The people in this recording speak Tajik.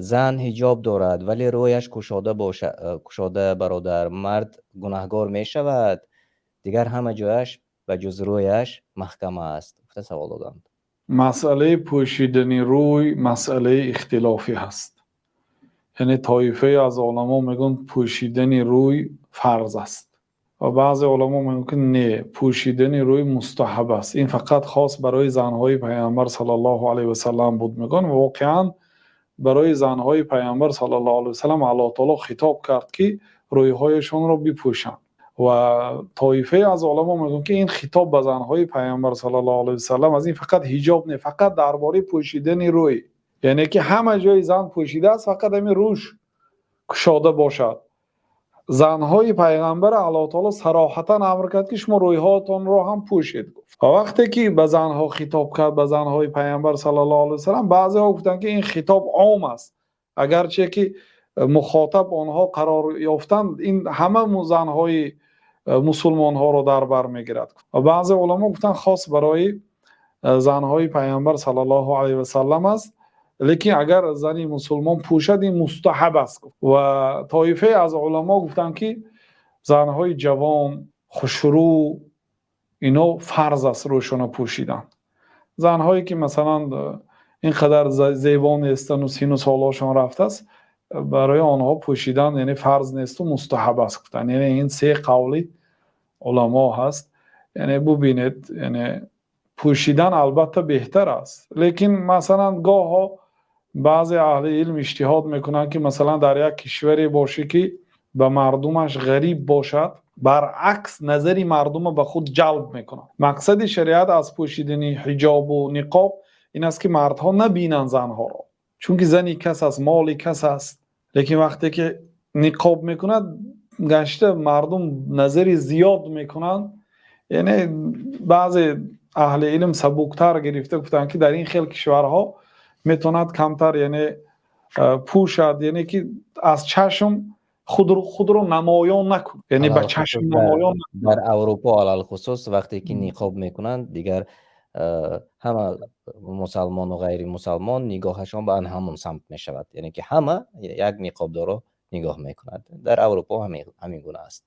Зан ҳиҷоб дорад, вале рӯяш кушода бошад, кушода, бародар, мард гунаҳгор мешавад? Дигар ҳама ҷояш ба ҷуз рӯяш маҳкам аст, гуфта савол доданд. Масъалаи пӯшидани рӯй масъалаи ихтилофӣ ҳаст. Яъне тоифае аз уламо мегӯянд, пӯшидани рӯй фарз аст ва баъзе уламо мегӯянд, ки не, пӯшидани рӯй мустаҳаб аст. Ин фақат хос барои занҳои Паёмбар саллаллоҳу алайҳи васаллам буд, мегӯянд. Воқеан барои занҳои Паёмбар саллаллоҳу алайҳи васаллам Аллоҳи таъоло хитоб кард, ки рӯйҳояшонро бипӯшанд, ва тоифае аз уламо мегӯянд, ки ин хитоб ба занҳои Паёмбар саллаллоҳу алайҳи васаллам аз ин фақат ҳиҷоб не, фақат дар бораи пӯшидани рӯй, яъне ки ҳама ҷои зан пӯшида аст, фақат ҳамин рӯяш кушода бошад. Занҳои Паёмбар Аллоҳи таъоло сароҳатан амр кард, ки шумо рӯйҳоятонро ҳам бипӯшед. Ва вақте ки ба занҳо хитоб кард, ба занҳои Паёмбар саллаллоҳу алайҳи васаллам, баъзеҳо гуфтанд, ки ин хитоб ом аст. Агарчи ки мухотаби онҳо қарор ёфтанд, ин ҳама занҳои мусулмонҳоро дар бар мегирад. Ва баъзе уламо гуфтанд, хос барои занҳои Паёмбар саллаллоҳу алайҳи васаллам аст. Лекин агар зани мусулмон пӯшад, ин мустаҳаб аст. Ва тоифае аз уламо гуфтанд, ки занҳои ҷавон, хушрӯ, инҳо фарз аст рӯяшонро пӯшидан. Занҳое ки масалан инқадар зебо нестанд ва сину солашон рафтааст, барои онҳо пӯшидан яъне фарз нест ва мустаҳаб аст, гуфтанд. Яъне ин се қавли уламо ҳаст. Яъне бубинед, яъне пӯшидан албатта беҳтар аст. Лекин масалан гоҳе баъзе аҳли илм иҷтиҳод мекунанд, ки масалан дар як кишваре бошӣ, ки ба мардумаш ғариб бошад, баръакс назари мардумро ба худ ҷалб мекунад. Мақсади шариат аз пӯшидани ҳиҷоб ва niqob ин аст, ки мардҳо набинанд занҳоро. Чунки зани кас аст, моли кас аст. Лекин вақте ки niqob мекунад, гашта мардум назари зиёд мекунанд. Яъне баъзе аҳли илм сабуктар гирифта гуфтанд, ки дар ин хел кишварҳо метавонад камтар яъне пӯшад, яъне ки аз чашм худро намоён накунад. Яъне ба чашм намоён накунад. Дар Аврупо алалхусус вақте ки niqob мекунанд, дигар ҳама мусалмон ва ғайримусалмон нигоҳашон ба ҳамон самт мешавад. Яъне ки ҳама як niqobдорро нигоҳ мекунад. Дар Аврупо ҳамин гуна аст.